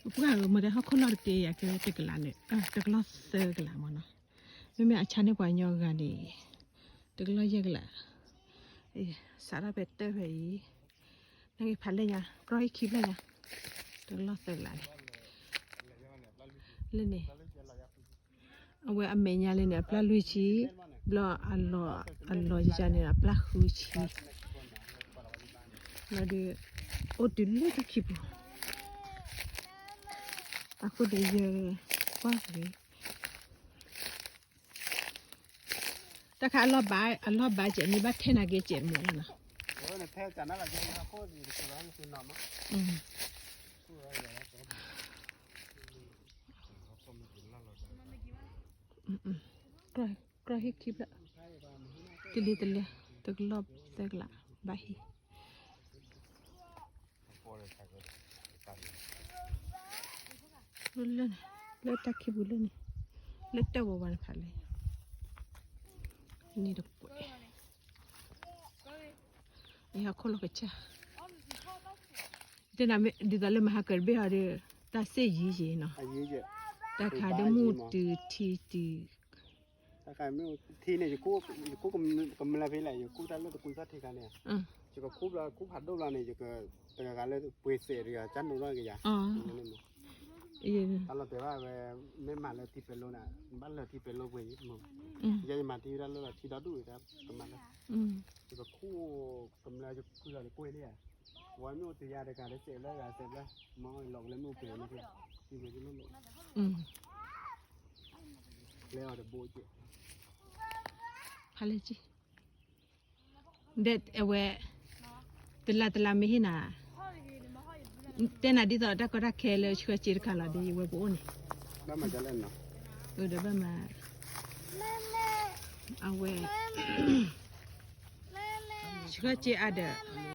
ပှၢ်ဧၢ မ့ၢ်တဲဟီၣ်ခိၣ်လီၢ်တက့ၢ် ယကဲတကလးန့ၣ် တကလီၢ်သၢကလးမ့ၢ်နီၤ, မ့မ့ၢ်အဆါန့ၢ်ပှၤကညီဂၤန့ၣ် တကလီၢ်ယဲၢ်ကလး, စးထီၣ်ဖဲတၢၢ်ဖဲအံၤ, နာ်က့ဖးလဲၢ်ညါ ကြီဟ့ၣ်ခံဖျၢၣ်ညါ, တကလီၢ်သၢကလးန့ၣ်, လၢန့ၣ် အဝဲအမဲာ်ညါလၢန့ၣ် အပျၢ်လွံၢ်ဆံ, ဘျီအလီၤယၤန့ၣ် အပျၢ်ဃုဆံ, ဘျီဒီး အိၣ်တုၤလၢတၢ်ခံပူၤ, အဃိဒီးယကွၢ်က့ၤ, တၢ်ခါအလီၢ်ဘၣ်, အလီၢ်ဘၣ်ကဲး မ့ၢ်ဘၣ်ထဲနၤက့ၤကဲးမ့ၢ်နီၤ, ကြီဟ့ၣ်ခံဖျၢၣ်, တလံၤတလံၤ, တကလီၢ်သၢကလး, ဘၣ်ဟ့ၣ် လၢန့ၣ်, လၢတၢ်ခံပူၤလၢန့ၣ်, လၢတၢ်ဝဲဝဲတဖၣ်လၢ န့ၣ်တကွဲး, ယဟီၣ်ခိၣ်လီၢ်ကစၢ်, တဲနၤမ့ၢ်ဒ်သိးလၢမဟါကၢၤတဘ့ၣ်ဟီဒီး တၢ်စ့ၢ်ယံၤယံၤနီၤ, တၢ်ခါဒီးမုၢ်တုၤထံတုၤ တၢ်ခါမ့ၢ်ထံန့ၣ် ယကူၣ်ကမျၢၢ်ဖဲလဲၣ် ယကူၣ်တၢ်လၢတကူၣ်သီၣ်ထံခါန့ၣ်, ယကခူၣ်ဘျီ ကူၣ်ဖးဒိၣ်ဘျီန့ၣ် ယကတဂၤဂၤလၢပှ့ၤစဲးတဂၤ ကၢ်နိးထီၣ်ကယၤ, တၢ်လီၤတဲာ်ဘၣ်ဝဲ မ့ၢ်မၤလၢထံပဲၤလိန့ၣ် ဘၣ်လၢထံပဲၤလိပှ့ၤ, ယဲယမၤထံဝဲဒၣ်လၢထံဒီဒူၣ်ဝဲဒၣ်ကမၤလၢ, ယကခူၣ်ကမျၢၢ်ယကူၣ်လီၤန့ၣ် ကွ့ၢ်န့ၣ်ဧါ, ဝဲမ့ၢ်အိၣ်တယၤတဂၤလၢစဲးဘျီဂၤစဲးဘျီ, မ့ၢ်လီၤကလဲၤမ့ၢ်အိၣ်ပှ့ၤန့ၣ်, ဖးလဲၢ်က့ၤ ဒီးအဝဲ တလးတလးမ့ၢ်ဟ့ၣ်နၤ, တဲနၤဒ်သိးတၢ်ကီတၢ်ခဲလၢဆှၢစ့တခါလီၤဒီး ယဝဲပအိၣ်န့ၣ်, ဒီးဘၣ်မၤ, အဝဲ ဆှၢစ့အါဒီး